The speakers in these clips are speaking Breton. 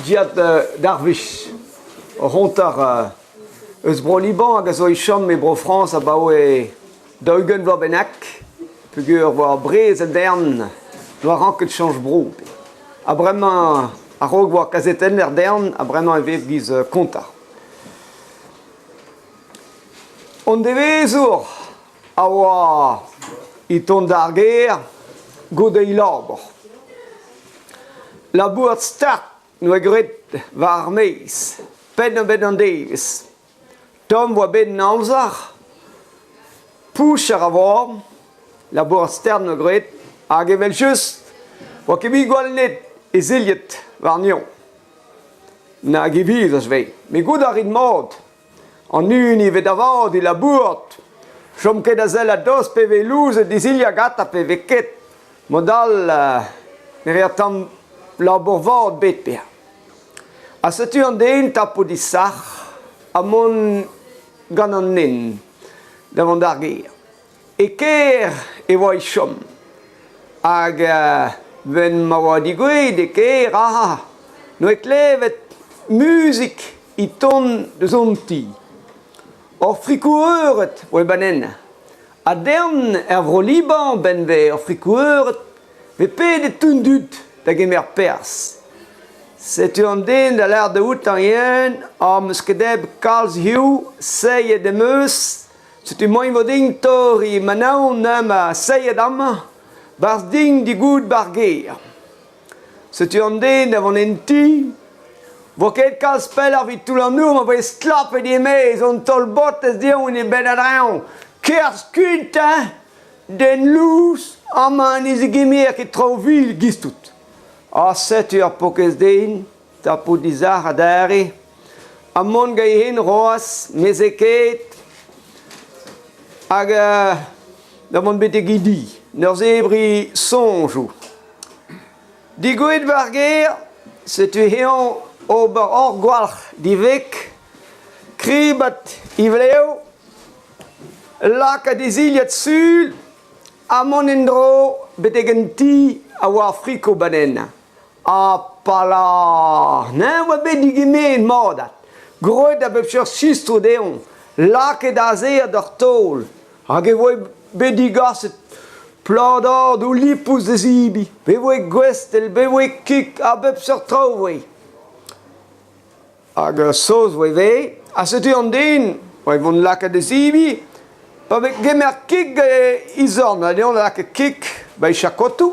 Djihad Darwish, ur c'honter eus Bro-Liban hag a zo e chom e Bro-Frañs abaoe 40 vloaz bennak peogwir e oa brezel dezhañ 'doa ranket chañch bro. Ha bremañ a-raok 'oa kazetenner dezhañ ha bremañ e vez 'giz kontañ. Hon devezhour a oa e tont d'ar gêr goude e labour. Labourat start 'noa graet war ar maez, penn-da-benn an devezh. Tomm 'oa bet an amzer, poucher a oa, labourat stern 'noa graet hag evel-just 'oa ket mui gwall net e zilhad warnañ. Nag e vizaj 'vez. Met goût a rit mat, an hini 'vez da vat e labourat. Chom ket da sell a-dost pe vez louzet e zilhad gantañ pe vez ket. Mod-all ne reer tamm labour vat bet pe'a. Ha setu an den tapout e sac'h ha mont gant an hent da vont d'ar gêr. E kêr e oa e chom hag 'benn ma oa degouezhet e kêr ah 'noa klevet muzik e tont deus hon ti. Ur friko-eured 'oa 'ba 'n hent ha dern er Vro-Liban 'benn 'vez ur friko-eured 'vez pedet tout an dud da gemer perzh. Setu an den da lâret outañ yen am eus ket debret kalz hiziv, seiet em eus. Setu moaien 'vo din torriñ ma naon ma seiet amañ 'barzh din digout 'ba'r gêr. Setu an den da vont en ti. 'Vo ket kalz pelloc'h 'vit toull an dour ma voe stlapet e-maez an taol botez dezhañ en e benn a-dreñv. Kerzh kuit hein! Den lous, amañ ne zegemer ket traoù vil 'giz-tout. Ha setu ar paourkaezh den tapout e sac'h adarre ha mont gant c'hoazh mezekaet hag da vont betek e di 'n ur zebriñ soñjoù. Degouezhet war gêr, setu eñ ober hor gwalc'h divek, kribat e vlev, lakaat e zilhad sul ha mont en-dro betek an ti a oa ar friko 'ba 'n Ha pala neñv oa bet degemeret mat 'at. Groet a bep seurt sistr dezhañ, lakaet aze d'ar taol, hag e voe bet digaset pladadoù lipous da zebriñ, be voe gwestell, be voe kig, a bep seurt traoù 'voe. Hag ur saoz 'voe ivez, ha setu an den oa vont lakaat da zebriñ, pa vez kemer kig e zorn, ha dezhañ da lakaat kig 'ba e chakotoù.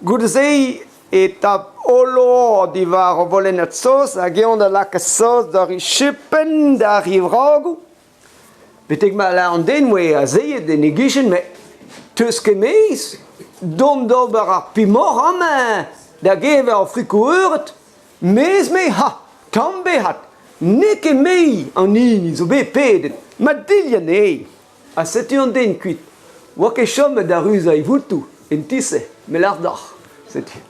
Goude-se e tap Olo diwar ur volennad saoz hag eñ da lakaat saoz d'ar chupenn d'ar rivragoù. Betek ma lâr an den 'oa azeet en e gichen met 'teus ket mezh dont d'ober ar pemoc'h amañ da geñver ar friko-eured. Mezh me ha tamm bec'had n'eo ket me an hini zo bet pedet ma dilhad eo. Ha setu an den kuit. 'Oa ket chomet da ruzañ e votoù en ti-se, me 'lâr deoc'h. Setu.